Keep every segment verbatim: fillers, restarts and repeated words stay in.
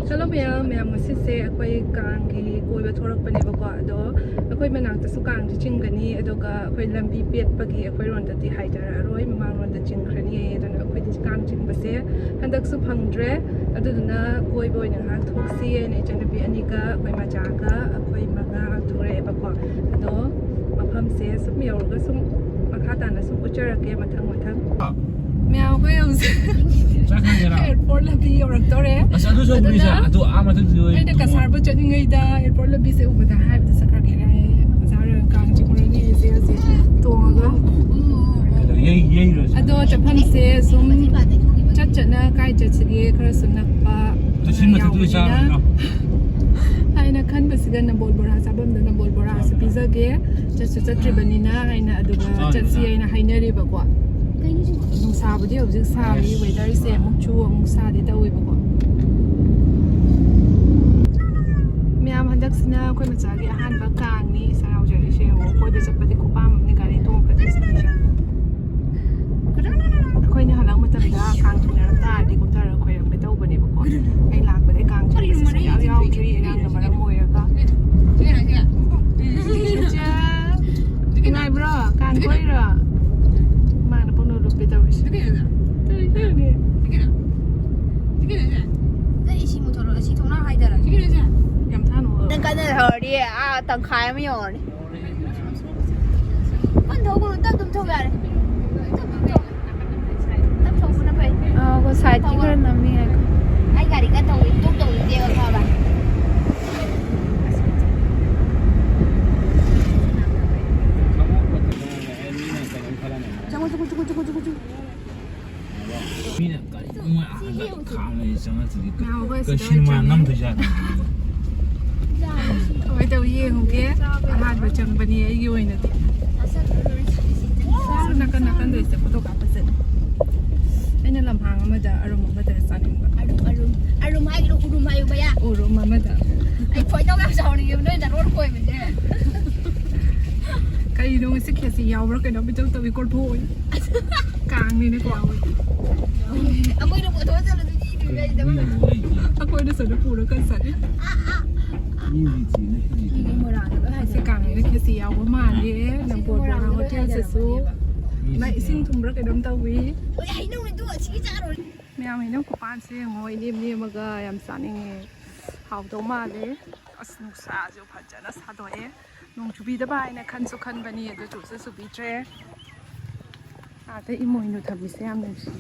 Hello ꯃꯌꯥꯝ, ꯃꯌꯥꯝ ꯉꯁꯤꯁꯦ ꯑꯩꯈꯣꯏ ꯀꯥꯡꯒꯤ ꯀꯣꯏꯕ ꯊꯣꯔꯛꯄꯅꯦꯕꯀꯣ꯫ ꯑꯗꯣ ꯑꯩꯈꯣꯏ ꯃꯅꯥꯛꯇꯁꯨ ꯀꯥꯡꯁꯦ ꯆꯤꯡꯒꯅꯤ, ꯑꯗꯨꯒ ꯑꯩꯈꯣꯏ ꯂꯝꯕꯤ ꯄꯦꯠꯄꯒꯤ ꯑꯩꯈꯣꯏꯔꯣꯝꯗꯗꯤ ꯍꯥꯏꯊꯔꯛꯑꯔꯣꯏ, ꯃꯃꯥꯡꯂꯣꯝꯗ ꯆꯤꯡꯈ꯭ꯔꯅꯤ꯫ ꯑꯗꯨꯅ ꯑꯩꯈꯣꯏꯗꯤ ꯀꯥꯡ ꯆꯤꯡꯕꯁꯦ ꯍꯟꯗꯛꯁꯨ ꯐꯪꯗ꯭ꯔꯦ꯫ ꯑꯗꯨꯗꯨꯅ ꯀꯣꯏꯕ ꯑꯣꯏꯅ ꯉꯥꯏꯍꯥꯛ ꯊꯣꯛꯁꯤ ꯍꯥꯏꯅ ꯏꯆꯟꯅꯨꯄꯤ ꯑꯅꯤꯒ ꯑꯩꯈꯣꯏ ꯃꯆꯥꯒ ꯑꯩꯈꯣꯏ ꯃꯉꯥ ꯊꯣꯔꯛꯑꯦꯕꯀꯣ꯫ ꯑꯗꯣ ꯃꯐꯝꯁꯦ ꯁꯨꯝ ꯌꯧꯔꯒ ꯁꯨꯝ ꯃꯈꯥ ꯇꯥꯅ ꯁꯨꯝ ꯎꯠꯆꯔꯛꯀꯦ ꯃꯊꯪ ꯃꯊꯪ꯫ ꯃꯌꯥꯝ ꯑꯩꯈꯣꯏ ꯍꯧꯖꯤꯛ ꯆꯥꯛ ꯈꯥꯡꯒꯦꯔꯥ? ꯑꯦꯌꯔꯄꯣꯔꯠ ꯂꯝꯕꯤ ꯌꯧꯔꯛꯇꯧꯔꯦ꯫ ꯑꯁ, ꯑꯗꯨꯁꯨ ꯑꯗꯨꯅ ꯄꯨꯔꯤꯁꯦ, ꯑꯗꯨ ꯑꯥ ꯃꯊꯛꯇ ꯑꯣꯏ ꯑꯩꯅ ꯇꯣꯡꯉꯣ꯫ ꯀꯁꯥꯔꯕꯨ ꯆꯠꯂꯤꯉꯩꯗ ꯑꯦꯌꯔꯄꯣꯔꯠ ꯂꯝꯕꯤꯁꯦ ꯎꯕꯗ ꯍꯥꯏꯕꯗ ꯆꯠꯈ꯭ꯔꯒꯦ꯫ ꯑꯣꯖꯥ ꯍꯣꯏ ꯀꯥꯡ ꯆꯤꯡꯉꯨꯔꯅꯤ ꯏꯆꯦ ꯍꯧꯖꯤꯛ ꯇꯣꯡꯉꯒ꯫ ꯑꯗꯣ ꯌꯩ-, ꯌꯩꯔꯨꯔꯁꯦ꯫ ꯑꯗꯣ ꯆꯠꯐꯝꯁꯦ ꯁꯨꯝ ꯆꯠ ꯆꯠꯅ ꯀꯥꯏ ꯆꯠꯁꯤꯒꯦ, ꯈꯔꯁꯨ ꯅꯛꯄ ꯑꯗꯨ ꯁꯤ ꯃꯊꯛꯇ ꯑꯣꯏ ꯌꯥꯎꯕꯅꯤꯅ꯫ ꯆꯥꯔꯣꯏꯗ꯭ꯔꯣ? ꯍꯥꯏꯅ ꯈꯟꯕꯁꯤꯗ ꯅꯝꯕꯣꯜ ꯕꯣꯔꯥ ꯆꯥꯐꯝꯗ ꯅꯝꯕꯣꯜ ꯕꯣꯔꯥꯁꯨ ꯄꯤꯖꯒꯦ꯫ ꯆꯠꯁꯨ ꯆꯠꯇ꯭ꯔꯤꯕꯅꯤꯅ ꯍꯥꯏꯅ, ꯑꯗꯨꯒ ꯆꯠꯁꯤ ꯍꯥꯏꯅ ꯍꯥꯏꯅꯔꯤꯕꯀꯣ꯫ ꯅꯨꯡꯁꯥꯕꯨꯗꯤ ꯍꯧꯖꯤꯛ ꯁꯥꯔꯤ, ꯋꯦꯗꯔꯁꯦ ꯑꯃꯨꯛ ꯆꯨ ꯑꯃꯨꯛ ꯁꯥꯗꯤ ꯇꯧꯋꯦꯕꯀꯣ꯫ ꯃꯌꯥꯝ ꯍꯟꯗꯛꯁꯤꯅ ꯑꯩꯈꯣꯏ ꯃꯆꯥꯒꯤ ꯑꯍꯥꯟꯕ ꯀꯥꯡꯅꯤ꯫ ꯏꯁꯥ ꯌꯥꯎꯖꯔꯤꯁꯦ ꯌꯦꯡꯉꯣ, ꯀꯣꯏꯕ ꯆꯠꯄꯗꯤ ꯈꯨꯄꯥꯝ ꯑꯃꯅꯤ ꯒꯥꯔꯤ ꯇꯣꯡꯈ꯭ꯔꯗꯤ꯫ ꯑꯩꯈꯣꯏꯅ ꯍꯜꯂꯛ ꯃꯇꯝꯗ ꯀꯥꯡ ꯆꯤꯡꯅꯔꯝ ꯇꯥꯔꯗꯤ ꯀꯨꯝꯊꯔꯒ ꯈꯣꯏꯔꯝꯒꯦ ꯇꯧꯕꯅꯦꯕꯀꯣ꯫ ꯑꯩ ꯂꯥꯛꯄꯗ ꯀꯥꯡ ꯆꯤꯡꯕꯁꯦ ꯁꯨꯡꯌꯥꯎ ꯌꯥꯎꯗ꯭ꯔꯤ, ꯏꯔꯥꯡꯅ ꯃꯔꯝ ꯑꯣꯏꯔꯒ꯫ ꯏꯆꯦ, ꯅꯨꯡꯉꯥꯏꯕ꯭ꯔꯣ? ꯀꯥꯡ ꯀꯣꯏꯔꯣ? ꯃꯥꯅ ꯄꯨꯡꯅꯣꯛ ꯅꯣꯛꯄꯤ ꯇꯧꯔꯤꯁꯦ꯫ ꯇꯧꯔꯤꯁꯦ꯫ ꯑꯩ ꯏꯁꯤ ꯃꯨꯠꯊꯣꯛꯂꯣ, ꯑꯁꯤ ꯊꯣꯡꯅꯥꯎ ꯍꯥꯏꯗꯔꯒꯦ꯫ ꯌꯥꯝ ꯊꯥꯅꯨ꯫ ꯅꯪ ꯀꯟꯅ ꯊꯧꯔꯗꯤ ꯑꯥ ꯇꯪꯈꯥꯏ ꯑꯃ ꯌꯧꯔꯅꯤ꯫ ꯀꯟꯅ ꯊꯧꯒꯅꯨ, ꯇꯞ ꯇꯞ ꯊꯧ ꯌꯥꯔꯦ꯫ ꯇꯞ ꯇꯞ ꯊꯧ꯫ ꯇꯞ ꯊꯧꯕꯅ ꯐꯩ꯫ ꯑꯥ, ꯑꯩꯈꯣꯏ ꯁꯥꯏꯠꯀꯤ ꯈꯔ ꯅꯝꯃꯤ ꯉꯥꯏꯈꯣ꯫ ꯑꯩ ꯒꯥꯔꯤ ꯀꯟꯅ ꯊꯧꯏ, ꯇꯞ ꯇꯧ ꯏꯆꯦꯒ ꯈꯥꯕ꯫ ꯆꯪꯉꯣ, ꯆꯪꯉꯣ, ꯆꯪꯉꯣ, ꯆꯪꯉꯣ, ꯆꯪꯉꯣ꯫ ꯃꯤꯅ ꯀꯔꯤ ꯅꯨꯡꯉꯥꯏ ꯑꯍꯥꯟꯕ ꯈꯥꯝꯃꯦ ꯆꯪꯉꯛꯇ꯭ꯔꯗꯤ ꯀ-, ꯉꯥꯎꯕ ꯀ-, ꯁꯤꯗ ꯁꯤꯅꯦꯃꯥ ꯑꯣꯏꯅ ꯆꯪꯉꯦ꯫ ꯅꯝꯗꯣꯏꯖꯥꯠꯂꯣ? ꯀꯃꯥꯏꯅ ꯇꯧꯋꯤ ꯌꯦꯡꯉꯨꯒꯦ꯫ ꯑꯍꯥꯟꯕ ꯆꯪꯕꯅꯤ ꯑꯩꯒꯤ ꯑꯣꯏꯅꯗꯤ꯫ ꯁꯨꯝ ꯅꯥꯀꯟ ꯅꯥꯀꯟꯗꯩꯁꯦ ꯐꯣꯇꯣ ꯀꯥꯞꯄ ꯆꯠꯂꯤ꯫ ꯑꯩꯅ ꯂꯝꯍꯥꯡ ꯑꯃꯗ ꯑꯔꯨꯝ ꯑꯃꯗ ꯆꯥꯅꯤꯡꯕ꯫ ꯑꯔꯨꯝ, ꯑꯔꯨꯝ, ꯑꯔꯨꯝ ꯍꯥꯏꯒꯅꯨ, ꯎꯔꯨꯝ ꯍꯥꯏꯌꯨ ꯃꯌꯥ꯫ ꯎꯔꯨꯝ ꯑꯃꯗ꯫ ꯑꯩ ꯈꯣꯏꯗꯧ ꯌꯥꯝ ꯁꯥꯎꯅꯤꯡꯉꯦꯕ ꯅꯣꯏ ꯅꯔꯣꯟ ꯈꯣꯏꯕꯁꯦ꯫ ꯀꯩꯅꯣ ꯉꯁꯤ ꯈꯦꯆꯤ ꯌꯥꯎꯕ꯭ꯔꯥ ꯀꯩꯅꯣꯝ ꯏꯇꯧ ꯇꯧꯏ, ꯀꯣꯜꯐꯨ ꯑꯣꯏ꯫ ꯀꯥꯡꯅꯤꯅꯀꯣ꯫ ꯑꯩꯈꯣꯏꯅ ꯄꯨꯊꯣꯛꯑ ꯆꯠꯂꯗꯤ ꯃꯤ ꯂꯩꯇꯕ꯫ ꯑꯩꯈꯣꯏꯅ ꯁꯣꯝꯗ ꯄꯨꯔꯒ ꯆꯠꯂꯤ꯫ ꯁꯤ ꯀꯥꯡꯉꯩꯅ ꯈꯦꯆꯤ ꯌꯥꯎꯕ ꯃꯥꯜꯂꯦ꯫ ꯅꯝꯕꯣꯜ ꯕꯣꯔꯥ ꯍꯣꯇꯦꯜꯁꯤꯁꯨ꯫ ꯏꯃꯥ, ꯏꯁꯤꯡ ꯊꯨꯝꯕ꯭ꯔꯥ ꯀꯩꯅꯣꯝ ꯇꯧꯏ꯫ ꯃꯌꯥꯝ ꯍꯩꯅꯧ ꯈꯨꯄꯥꯟꯁꯦ ꯌꯦꯡꯉꯣ, ꯏꯅꯦꯝ ꯅꯦꯝꯃꯒ ꯌꯥꯝ ꯆꯥꯅꯤꯡꯉꯦ꯫ ꯍꯥꯎꯗꯧ ꯃꯥꯜꯂꯦ꯫ ꯑꯁ, ꯅꯨꯡꯁꯥꯁꯨ ꯐꯖꯅ ꯁꯥꯗꯣꯛꯑꯦ꯫ ꯅꯣꯡ ꯆꯨꯕꯤꯗꯕ ꯍꯥꯏꯅ ꯈꯟꯁꯨ ꯈꯟꯕꯅꯤ, ꯑꯗꯨ ꯆꯨꯁꯨ ꯆꯨꯕꯤꯗ꯭ꯔꯦ꯫ ꯑꯥꯗ ꯏꯃꯣꯏꯅꯨ ꯊꯝꯃꯤꯁꯦ ꯌꯥꯝ ꯅꯨꯡꯁꯤ꯫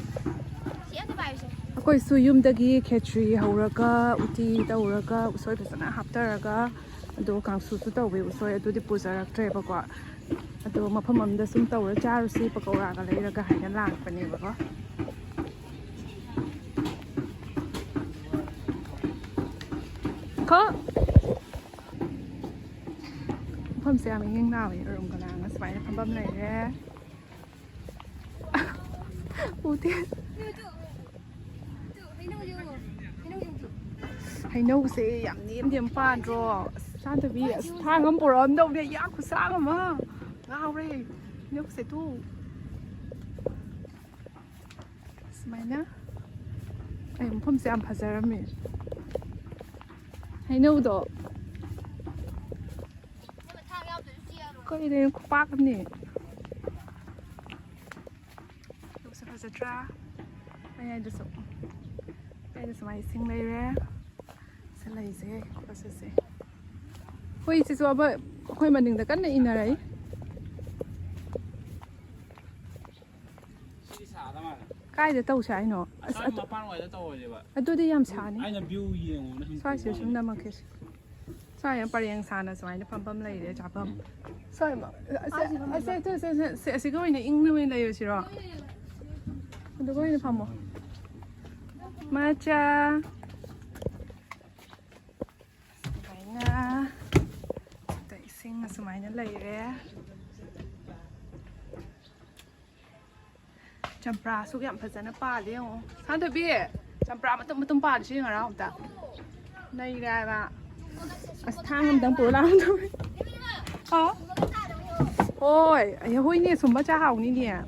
ꯑꯩꯈꯣꯏꯁꯨ ꯌꯨꯝꯗꯒꯤ ꯈꯦꯆ꯭ꯔꯤ ꯍꯧꯔꯒ, ꯎꯇꯤ ꯇꯧꯔꯒ, ꯎꯁꯣꯏ ꯐꯖꯅ ꯍꯥꯞꯊꯔꯒ, ꯑꯗꯣ ꯀꯥꯡꯁꯨꯁꯨ ꯇꯧꯋꯦ꯫ ꯎꯁꯣꯏ ꯑꯗꯨꯗꯤ ꯄꯨꯖꯔꯛꯇ꯭ꯔꯦꯕꯀꯣ꯫ ꯑꯗꯣ ꯃꯐꯝ ꯑꯃꯗ ꯁꯨꯝ ꯇꯧꯔ ꯆꯥꯔꯨꯁꯤ, ꯄꯀꯧꯔꯥꯒ ꯂꯩꯔꯒ ꯍꯥꯏꯅ ꯂꯥꯛꯄꯅꯦꯕꯀꯣ꯫ ꯀꯣ꯫ ꯃꯐꯝꯁꯦ ꯌꯥꯝ ꯏꯪ ꯏꯪ ꯂꯥꯎꯋꯦ, ꯎꯔꯨꯝꯒ ꯂꯥꯡꯉ ꯁꯨꯃꯥꯏꯅ ꯐꯝꯐꯝ ꯂꯩꯔꯦ꯫ ꯎꯗꯦ꯫ ꯍꯩꯅꯧꯁꯦ ꯌꯥꯝ ꯅꯦꯝ ꯅꯦꯝ ꯄꯥꯟꯗ꯭ꯔꯣ? ꯑꯁ, ꯆꯥꯗꯕꯤ꯫ ꯑꯁ, ꯊꯥꯡ ꯑꯃ ꯄꯨꯔꯛꯑꯝꯗꯧꯅꯦ꯫ ꯌꯥꯝ ꯈꯨꯁꯥꯡ ꯑꯃ꯫ ꯉꯥꯎꯔꯦ꯫ ꯍꯩꯅꯧꯁꯦ ꯇꯨ꯫ ꯁꯨꯃꯥꯏꯅ꯫ ꯑꯩ ꯃꯐꯝꯁꯦ ꯌꯥꯝ ꯐꯖꯔꯝꯃꯦ꯫ ꯍꯩꯅꯧꯗꯣ꯫ ꯀꯩꯅꯣ, ꯈꯨꯄꯥꯛ ꯑꯃꯅꯦ꯫ ꯂꯣꯛꯁꯦ ꯐꯖꯗ꯭ꯔꯥ? ꯃꯌꯥꯏꯗꯁꯨ, ꯃꯌꯥꯏꯗ ꯁꯨꯃꯥꯏꯅ ꯏꯁꯤꯡ ꯂꯩꯔꯦ꯫ ꯁꯤ ꯂꯩꯁꯦ, ꯈꯣꯠꯁꯤꯁꯦ꯫ ꯍꯨꯏꯁꯤꯁꯨ ꯑꯃ ꯑꯩꯈꯣꯏ ꯃꯅꯤꯡꯗ ꯀꯟꯅ ꯏꯟꯅꯔꯛꯏ꯫ ꯁꯤꯗꯤ ꯁꯥꯗ ꯃꯥꯜꯂꯦ꯫ ꯀꯥꯏꯗ ꯇꯧꯁꯦ ꯍꯥꯏꯅꯣ? ꯑꯁ, ꯁ꯭ꯋꯥꯏ ꯑꯗꯨ, ꯃꯄꯥꯟ ꯋꯥꯏꯗ ꯇꯧꯔꯁꯦꯕ꯫ ꯑꯗꯨꯗꯤ ꯌꯥꯝ ꯁꯥꯅꯤ꯫ ꯑꯩꯅ view ꯌꯦꯡꯉꯨꯕꯅ ꯁꯨꯝ ꯁ꯭ꯋꯥꯏꯁꯤꯗ ꯁꯨꯝ ꯅꯝꯃꯛꯀꯦꯁꯦ꯫ ꯁ꯭ꯋꯥꯏ ꯌꯥꯝ ꯄꯔꯦꯡ ꯁꯥꯅ ꯁꯨꯃꯥꯏꯅ ꯐꯝꯐꯝ ꯂꯩꯔꯦ, ꯆꯥꯐꯝ꯫ ꯎꯝ꯫ ꯁ꯭ꯋꯥꯏ ꯃ-, ꯑꯁꯦ-, ꯑꯁꯦ-, ꯑꯁꯦ-, ꯑꯁꯦ-, ꯑꯁꯤꯒ ꯑꯣꯏꯅ ꯏꯪꯅ ꯑꯣꯏꯅ ꯂꯩꯔꯁꯤꯔꯣ? ꯑꯗꯨꯒ ꯑꯣꯏꯅ ꯐꯝꯃꯣ꯫ ꯃꯆꯥ꯫ ꯁꯨꯃꯥꯏꯅ꯫ ꯁꯤꯗ ꯏꯁꯤꯡ ꯑꯁꯨꯃꯥꯏꯅ ꯂꯩꯔꯦ꯫ ꯆꯝꯄ꯭ꯔꯥꯁꯨ ꯌꯥꯝ ꯐꯖꯅ ꯄꯥꯜꯂꯦ ꯌꯦꯡꯉꯣ꯫ ꯁꯥꯟꯊꯣꯏꯕꯤ, ꯆꯝꯄ꯭ꯔꯥ ꯃꯇꯨꯝ ꯃꯇꯨꯝ ꯄꯥꯜꯂꯤꯁꯤ ꯌꯦꯡꯉꯨ ꯑꯝꯇ꯫ ꯅꯩꯔꯦ ꯍꯥꯏꯕ꯫ ꯑꯁ, ꯊꯥꯡ ꯑꯝꯇꯪ ꯄꯨꯔ ꯂꯥꯛꯑꯝꯗꯧꯅꯤ꯫ ꯍꯥꯎ? ꯍꯣꯏ꯫ ꯑꯩ, ꯍꯣꯏꯅꯦ, ꯁꯨꯝꯕ ꯆꯥ ꯍꯥꯎꯅꯤꯅꯦ꯫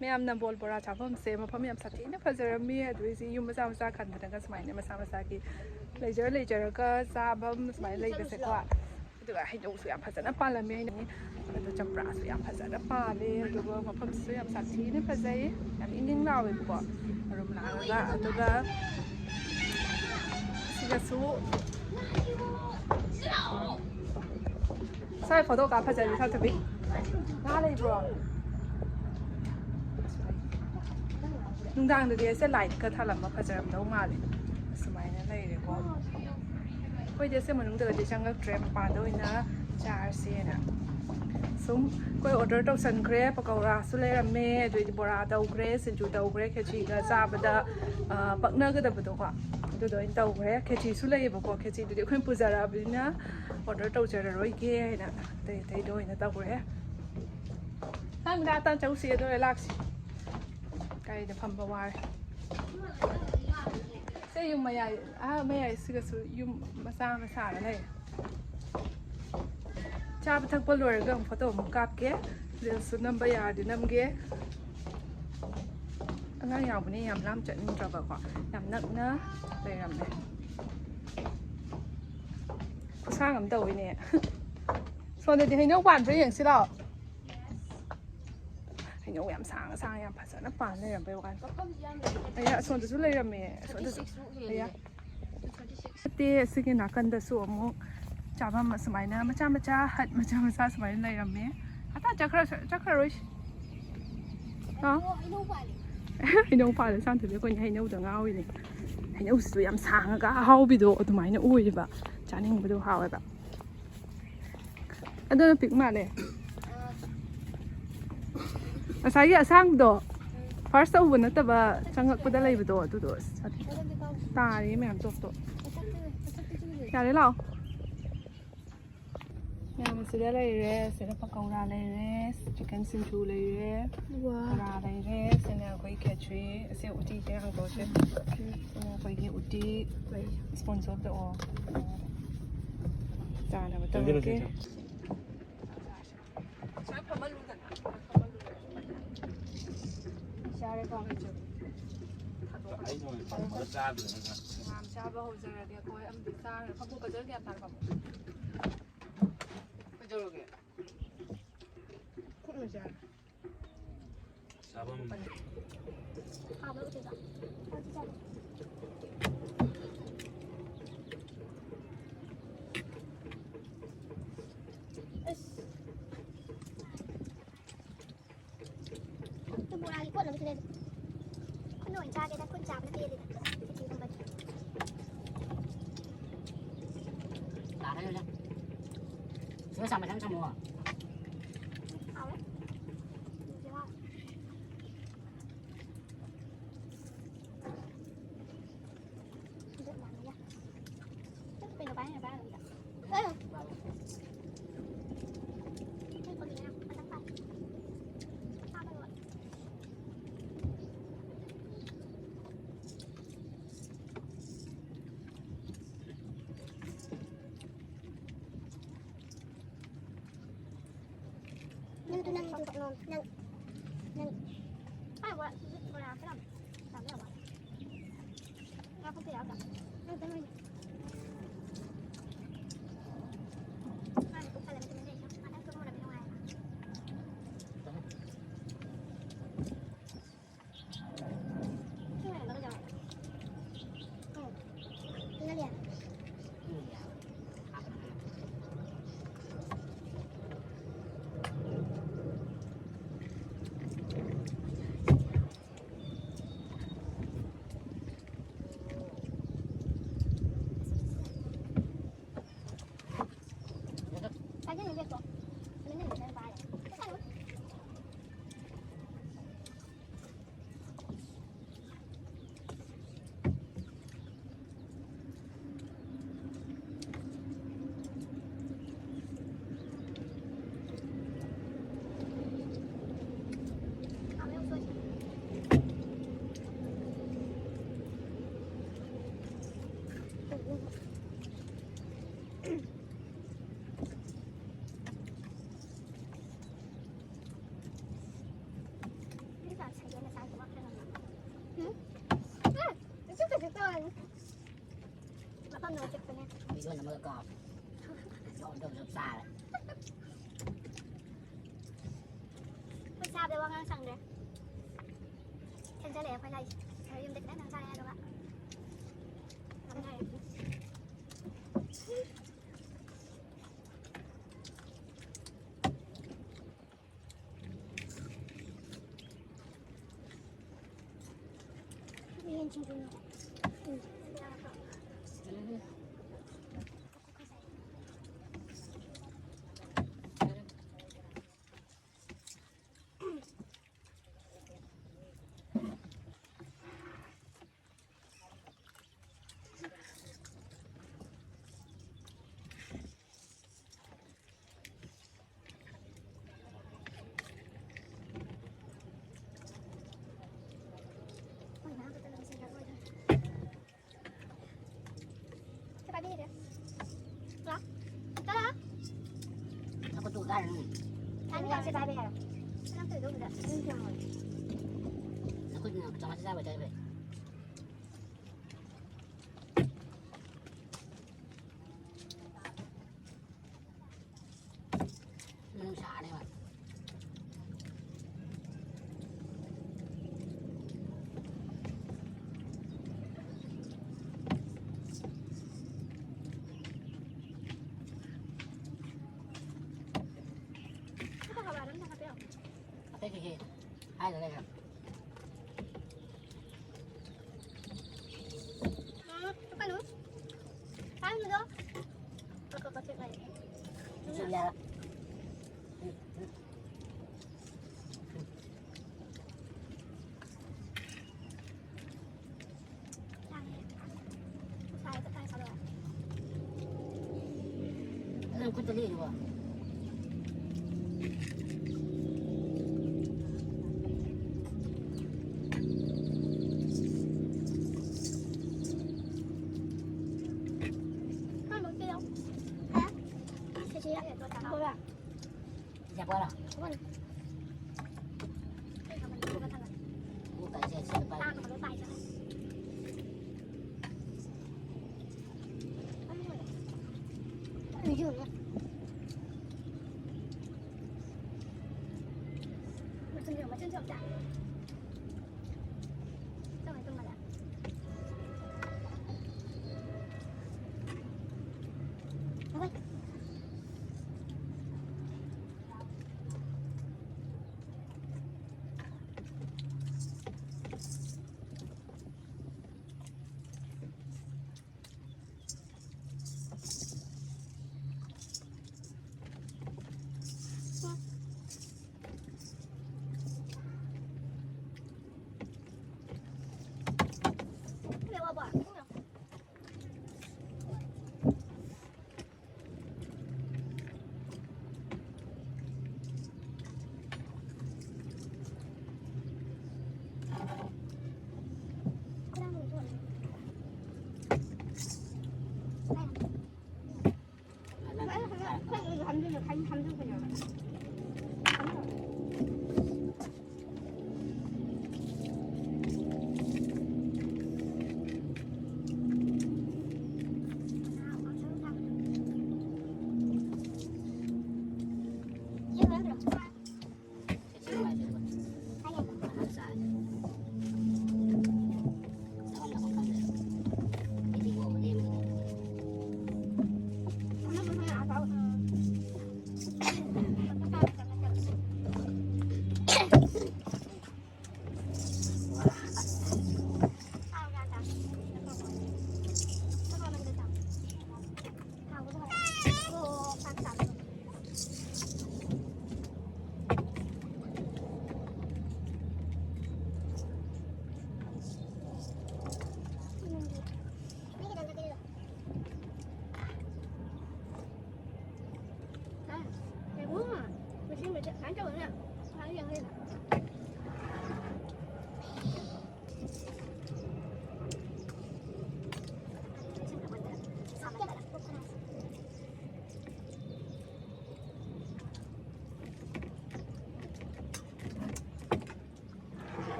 ꯃꯌꯥꯝ ꯅꯝꯕꯣꯜ ꯕꯣꯔꯥ ꯆꯥꯐꯝꯁꯦ ꯃꯐꯝ ꯌꯥꯝ ꯁꯥꯊꯤꯅ ꯐꯖꯔꯝꯃꯤ꯫ ꯑꯗꯨ ꯑꯩꯁꯦ ꯌꯨꯝ ꯃꯆꯥ ꯃꯆꯥ ꯈꯟꯗꯅꯒ ꯁꯨꯃꯥꯏꯅ ꯃꯁꯥ ꯃꯁꯥꯒꯤ ꯂꯩꯖꯔ ꯂꯩꯖꯔꯒ ꯆꯥꯐꯝ ꯁꯨꯃꯥꯏꯅ ꯂꯩꯕꯁꯦꯀꯣ꯫ ꯑꯗꯨꯒ ꯍꯩꯅꯧꯁꯨ ꯌꯥꯝ ꯐꯖꯅ ꯄꯥꯜꯂꯝꯃꯦ꯫ ꯑꯗꯣ ꯆꯝꯄ꯭ꯔꯥꯁꯨ ꯌꯥꯝ ꯐꯖꯅ ꯄꯥꯜꯂꯦ꯫ ꯑꯗꯨꯒ ꯃꯐꯝꯁꯤꯁꯨ ꯌꯥꯝ ꯁꯥꯊꯤꯅ ꯐꯖꯩ꯫ ꯌꯥꯝ ꯏꯪ ꯏꯪ ꯂꯥꯎꯋꯦꯕꯀꯣ꯫ ꯔꯨꯝ ꯂꯥꯛꯑꯒ ꯑꯗꯨꯒ ꯁꯤꯒꯁꯨ ꯁ꯭ꯋꯥꯏ ꯐꯣꯇꯣ ꯀꯥꯞ ꯐꯖꯔꯤ ꯁꯥꯊꯕꯤ꯫ ꯉꯥ ꯂꯩꯕ꯭ꯔꯣ? ꯅꯨꯡꯗꯥꯡꯗꯗꯤ ꯑꯁꯦ ꯂꯥꯏꯠꯀ ꯊꯥꯜꯂꯝꯕ ꯐꯖꯔꯝꯗꯧ ꯃꯥꯜꯂꯦ꯫ ꯑꯁꯨꯃꯥꯏꯅ ꯂꯩꯔꯦꯀꯣ꯫ ꯑꯩꯈꯣꯏꯗꯤ ꯑꯁꯦ ꯃꯅꯨꯡꯗꯒꯗꯤ ꯆꯪꯉꯛꯇ꯭ꯔꯦ, ꯃꯄꯥꯟꯗ ꯑꯣꯏꯅ ꯆꯥꯔꯁꯦꯅ꯫ ꯁꯨꯝ ꯑꯩꯈꯣꯏ ꯑꯣꯔꯗꯔ ꯇꯧꯁꯟꯈ꯭ꯔꯦ꯫ ꯄꯀꯧꯔꯥꯁꯨ ꯂꯩꯔꯝꯃꯦ, ꯑꯗꯨꯏꯗꯤ ꯕꯣꯔꯥ ꯇꯧꯈ꯭ꯔꯦ, ꯁꯤꯡꯖꯨ ꯇꯧꯈ꯭ꯔꯦ, ꯈꯦꯆꯤꯒ ꯆꯥꯕꯗ ꯑ, ꯄꯛꯅꯒꯗꯕꯗꯣꯀꯣ꯫ ꯑꯗꯨꯗꯣ ꯑꯣꯏꯅ ꯇꯧꯈ꯭ꯔꯦ꯫ ꯈꯦꯆꯤꯁꯨ ꯂꯩꯌꯦꯕꯀꯣ꯫ ꯈꯦꯆꯤꯗꯨꯗꯤ ꯑꯩꯈꯣꯏꯅ ꯄꯨꯖꯔꯛꯑꯕꯅꯤꯅ ꯑꯣꯔꯗꯔ ꯇꯧꯖꯔꯔꯣꯏꯒꯦ ꯍꯥꯏꯅ ꯑꯇꯩ ꯑꯇꯩꯗꯣ ꯑꯣꯏꯅ ꯇꯧꯈ꯭ꯔꯦ꯫ ꯅꯪ ꯃꯤꯗꯥ ꯇꯥꯟ ꯆꯧꯁꯤ ꯑꯗꯨ ꯑꯣꯏꯔ ꯂꯥꯛꯁꯤ꯫ ꯒꯥꯔꯤꯗ ꯐꯝꯕ ꯋꯥꯔꯦ꯫ ꯁꯦ ꯌꯨꯝ ꯃꯌꯥꯏ, ꯑꯥ ꯃꯌꯥꯏꯁꯤꯒꯁꯨ ꯌꯨꯝ ꯃꯆꯥ ꯑꯃ ꯁꯥꯔ ꯂꯩ꯫ ꯆꯥꯕ ꯊꯛꯄ ꯂꯣꯏꯔꯒ ꯑꯃꯨꯛ ꯐꯣꯇꯣ ꯑꯃꯨꯛ ꯀꯥꯞꯀꯦ꯫ ꯔꯤꯜꯁꯁꯨ ꯅꯝꯕ ꯌꯥꯔꯗꯤ ꯅꯝꯒꯦ꯫ ꯑꯉꯥꯡ ꯌꯥꯎꯕꯅꯦ ꯌꯥꯝ ꯂꯥꯞ ꯆꯠꯅꯤꯡꯗ꯭ꯔꯕꯀꯣ꯫ ꯌꯥꯝ ꯅꯛꯅ ꯂꯩꯔꯝꯃꯦ꯫ ꯈꯨꯁꯥꯡ ꯑꯃ ꯇꯧꯋꯤꯅꯦ꯫ ꯁꯣꯝꯗꯗꯤ ꯍꯩꯅꯧ ꯄꯥꯟꯕ꯭ꯔꯥ ꯌꯦꯡꯁꯤ ꯂꯥꯛꯑꯣ꯫ ꯍꯩꯅꯧ ꯌꯥꯝ ꯁꯥꯡꯅ ꯁꯥꯡꯅ ꯌꯥꯝ ꯐꯖꯅ ꯄꯥꯟ ꯂꯩꯔꯝꯕꯩ ꯋꯥꯅꯤ꯫ ꯃꯐꯝꯁꯤ ꯌꯥꯝ ꯂꯩꯌꯦ꯫ ꯑꯌꯥ, ꯑꯁꯣꯝꯗꯁꯨ ꯂꯩꯔꯝꯃꯦ꯫ ꯑꯁꯣꯝꯗꯁꯨ꯫ ꯊꯥꯔꯇꯤ ꯁꯤꯛꯁꯃꯨꯛ ꯍꯦꯜꯂꯦ꯫ ꯑꯌꯥ꯫ Two thirty six. ꯅꯠꯇꯦ, ꯑꯁꯤꯒꯤ ꯅꯥꯀꯟꯗꯁꯨ ꯑꯃꯨꯛ ꯆꯥꯐꯝ ꯑꯁꯨꯃꯥꯏꯅ ꯃꯆꯥ ꯃꯆꯥ, ꯍꯠ ꯃꯆꯥ ꯃꯆꯥ ꯁꯨꯃꯥꯏꯅ ꯂꯩꯔꯝꯃꯦ꯫ ꯑꯇꯥ ꯆꯠꯈ꯭ꯔ-, ꯆꯠꯈ꯭ꯔꯔꯣꯏꯁꯤ꯫ ꯑꯥ? ꯑꯣ, ꯍꯩꯅꯧ ꯄꯥꯜꯂꯦ꯫ ꯍꯩꯅꯧ ꯄꯥꯜꯂꯦ, ꯁꯥꯟꯊꯕꯤ꯫ ꯑꯩꯈꯣꯏꯅ ꯍꯩꯅꯧꯗ ꯉꯥꯎꯔꯤꯅꯦ꯫ ꯍꯩꯅꯧꯁꯤꯁꯨ ꯌꯥꯝ ꯁꯥꯡꯉꯒ ꯑꯍꯥꯎꯕꯤꯗꯣ ꯑꯗꯨꯃꯥꯏꯅ ꯑꯣꯏꯌꯦꯕ꯫ ꯆꯥꯅꯤꯡꯕꯗꯣ ꯍꯥꯎꯋꯦꯕ꯫ ꯑꯗꯨꯅ ꯄꯤꯛ ꯃꯥꯜꯂꯦ꯫ ꯉꯁꯥꯏꯒꯤ ꯑꯁꯥꯡꯕꯗꯣ, ꯐꯥꯔꯁ ꯇꯧꯕ ꯅꯠꯇꯕ ꯆꯪꯉꯛꯄꯗ ꯂꯩꯕꯗꯣ, ꯑꯗꯨꯗꯣ ꯑꯁ, ꯇꯥꯔꯦ ꯃꯌꯥꯝ ꯇꯣꯞ ꯇꯣꯞ꯫ ꯌꯥꯔꯦ, ꯂꯥꯛꯑꯣ꯫ ꯃꯌꯥꯝ ꯁꯤꯗ ꯂꯩꯔꯦ, ꯁꯤꯗ ꯄꯀꯧꯔꯥ ꯂꯩꯔꯦ, ꯆꯤꯛꯀꯟ ꯁꯤꯡꯖꯨ ꯂꯩꯔꯦ, ꯋꯥ꯫ ꯕꯣꯔꯥ ꯂꯩꯔꯦ, ꯁꯤꯅ ꯑꯩꯈꯣꯏ ꯈꯦꯆ꯭ꯔꯤ, ꯑꯁꯤ ꯎꯇꯤꯁꯦ ꯍꯥꯡꯗꯣꯛꯁꯦ꯫ ꯁꯤꯅ ꯑꯩꯈꯣꯏꯒꯤ ꯎꯇꯤ, ꯂꯩ꯫ Sponsor ꯇꯧꯑꯣ꯫ ꯆꯥꯅꯕ ꯇꯧꯔꯒꯦ꯫ ꯁ꯭ꯋꯥꯏ ꯐꯝꯍꯜꯂꯨꯗꯅ꯫ ꯑꯩꯅ ꯑꯣꯏꯅ ꯊꯝꯃꯒ ꯆꯥꯗꯣꯏꯅꯦ꯫ ꯃꯌꯥꯝ ꯆꯥꯕ ꯍꯧꯖꯔꯒꯦ꯫ ꯑꯩꯈꯣꯏ ꯑꯃꯗꯤ ꯆꯥꯈ꯭ꯔꯦ꯫ ꯐꯕꯨꯡ ꯀꯖꯔ ꯀꯌꯥ ꯇꯥꯔꯕ? ꯀꯩꯗꯧꯔꯒꯦ? ꯈꯨꯠꯅ ꯆꯥꯔꯦ꯫ ꯆꯥꯐꯝ꯫ ꯍꯥꯎꯕ꯭ꯔꯥ ꯎꯇꯤꯗꯣ? ꯍꯥꯎꯗꯤ ꯆꯥꯗꯦ꯫ ꯑꯁ꯫ ꯈꯨꯠꯇꯨ ꯕꯣꯔꯥꯒꯤ ꯀꯣꯠꯅꯕꯁꯨ ꯂꯩꯔꯦ꯫ ꯈꯨꯠꯅ ꯑꯣꯏꯅ ꯆꯥꯒꯦꯗ, ꯈꯨꯠ ꯆꯥꯕꯅ ꯄꯦꯜꯂꯦꯗ꯫ ꯎꯇꯤꯒꯨꯝꯕꯗꯤ꯫ ꯇꯥꯔꯦ ꯍꯧꯖꯤꯛ꯫ ꯁꯤꯗ ꯆꯥꯃꯁ ꯑꯃ ꯊꯝꯃꯣ꯫ ꯍꯥꯎꯔꯦ꯫ ꯌꯦꯡꯉꯣ꯫ ꯅꯪꯗꯣ ꯅꯪ ꯅꯪ ꯅꯪ ꯅꯪ ꯍꯥꯏ ꯕꯣꯔꯥ ꯕꯣꯔꯥ ꯈꯔ ꯆꯥꯕ ꯌꯥꯕ꯫ ꯉꯥ ꯄꯨꯛꯇ ꯌꯥꯎꯗ꯭ꯔꯥ? ꯅꯪ ꯆꯪꯉꯣꯏꯅꯦ꯫ ꯃꯥꯅ ꯄꯨꯛ ꯊꯜꯂꯒ ꯇꯨꯃꯤꯟ ꯂꯩꯔꯤꯁꯦ꯫ ꯉꯥꯛꯇꯪ ꯇꯨꯝꯃꯨꯔꯗꯤ ꯅꯨꯡꯉꯥꯏꯔꯦ꯫ ꯆꯤꯛꯄ ꯆꯤꯛꯇꯧꯔꯅꯤ꯫ ꯃꯐꯝꯗꯣ ꯆꯤꯛꯄꯅꯦ꯫ ꯃꯤꯔꯣꯟ ꯑꯃꯒ ꯀꯥꯎ꯫ ꯖꯣꯞ ꯖꯣꯞ ꯖꯣꯞ ꯆꯥꯔꯦ꯫ ꯑꯩꯈꯣꯏ ꯆꯥꯕꯗ ꯋꯥ ꯉꯥꯡ ꯁꯪꯗ꯭ꯔꯦ꯫ ꯊꯦꯡꯖꯜꯂꯛꯑꯦ ꯑꯩꯈꯣꯏ ꯂꯥꯛꯏꯁꯦ꯫ ꯌꯨꯝꯗ ꯈꯤꯇꯪ ꯊꯪ ꯆꯥꯔꯦ ꯑꯗꯨꯒ꯫ ꯌꯦꯟ ꯁꯤꯡꯖꯨꯅꯦ꯫ ꯎꯝ꯫ ꯁꯦ ꯄꯥꯏꯕꯤꯔꯒꯦ꯫ ꯂꯥꯛ꯫ ꯇꯔꯥ꯫ ꯅꯈꯨꯠꯇꯨ ꯎꯗꯥꯏꯔꯅꯤ꯫ ꯌꯥꯅꯤ, ꯌꯥꯅꯤ, ꯁꯦ ꯄꯥꯏꯕ ꯌꯥꯔꯦ꯫ ꯅꯪ ꯇꯧꯔꯤꯗꯣ ꯎꯕꯗ꯫ ꯅꯈꯨꯠꯅ ꯆꯥꯃꯁ ꯆꯥꯕ ꯇꯥꯏ ꯐꯩ꯫ ꯃꯅꯨꯡ ꯁꯥꯔꯦꯕ꯫ ꯑꯇꯩ ꯀꯩꯀꯩ ꯍꯥꯏꯗ ꯂꯩꯈ꯭ꯔꯦ? ꯎꯝ, ꯀꯩꯅꯣ? ꯄꯥꯏꯕꯗꯣ? ꯀꯛ, ꯀꯛ, ꯀꯛ, ꯀꯛ꯫ ꯆꯨꯝꯃꯦ ꯍꯥꯏꯕ꯫ ꯅꯪ ꯈꯨꯠꯇ ꯂꯦꯛꯏꯗꯨꯕꯣ? ꯌꯥꯕꯣꯔꯥ? ꯎ ꯀꯥꯏꯁꯦ ꯁꯤ ꯄꯥꯏ꯫ ꯃꯆꯨꯝꯁꯨ, ꯃꯆꯨꯝꯁꯨ ꯑꯝꯇ꯫ ꯆꯪꯉꯣ, ꯇꯨꯝꯃꯗ꯫ ꯍꯣꯏ꯫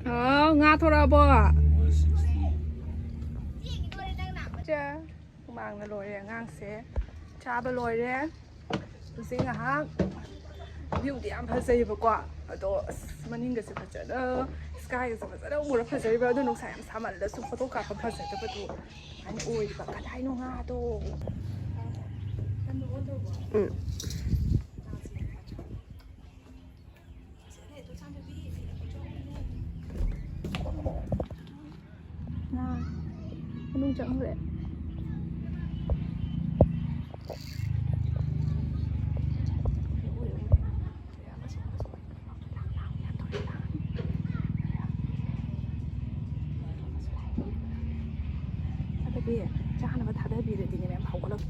ꯍꯥꯎ, ꯉꯥ ꯊꯣꯔꯛꯑꯕꯣ? ꯆꯦ, ꯍꯨꯃꯥꯡꯅ ꯂꯣꯏꯔꯦ ꯑꯉꯥꯡꯁꯦ꯫ ꯆꯥꯕ ꯂꯣꯏꯔꯦ꯫ ꯍꯧꯖꯤꯛ ꯉꯥꯏꯍꯥꯛ ꯚ꯭ꯌꯨꯗꯤ ꯌꯥꯝ ꯐꯖꯩꯌꯦꯕꯀꯣ, ꯑꯗꯣ ꯑꯁ, ꯃꯅꯤꯡꯒꯁꯦ ꯐꯖꯅ, ꯁ꯭ꯀꯥꯏꯒꯁꯦ ꯐꯖꯅ ꯎꯔ ꯐꯖꯔꯤꯕ꯫ ꯑꯗꯣ ꯅꯨꯡꯁꯥ ꯌꯥꯝ ꯁꯥꯃꯜꯂꯁꯨ ꯐꯣꯇꯣ ꯀꯥꯞꯄ ꯐꯖꯗꯕꯗꯣ ꯑꯗꯨꯃꯥꯏꯅ ꯑꯣꯏꯌꯦꯕ꯫ ꯀꯗꯥꯏꯅꯣ ꯉꯥꯗꯣ? ꯎꯝ꯫ ꯉꯥ ꯃꯅꯨꯡ ꯆꯪꯈ꯭ꯔꯦ꯫ ꯑꯗꯨꯗꯤ ꯆꯥꯅꯕ ꯊꯥꯗꯕꯤꯔꯗꯤꯅꯦ ꯃꯌꯥꯝ ꯍꯧꯒꯠꯂꯛ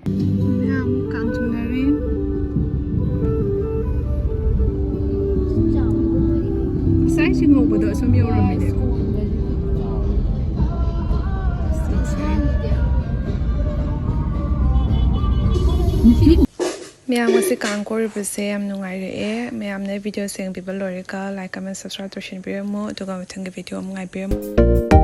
ꯃꯌꯥꯝ ꯀꯥꯡ ꯆꯤꯡꯅꯔꯤ꯫ ꯉꯁꯥꯏ ꯁꯤ ꯉꯧꯕꯗꯣ ꯑꯁꯨꯝ ꯌꯧꯔꯝꯃꯤꯅꯦ꯫ ꯃꯌꯥꯝ ꯉꯁꯤ ꯀꯥꯡ ꯀꯣꯏꯔꯨꯕꯁꯦ ꯌꯥꯝ ꯅꯨꯡꯉꯥꯏꯔꯛꯑꯦ꯫ ꯃꯌꯥꯝꯅ video ꯌꯦꯡꯕꯤꯕ ꯂꯣꯏꯔꯒ like, comment, subscribe ꯇꯧꯁꯤꯟꯕꯤꯔꯝꯃꯣ, ꯑꯗꯨꯒ ꯃꯊꯪꯒꯤ video ꯑꯃꯨꯛ ꯉꯥꯏꯕꯤꯔꯝꯃꯣ꯫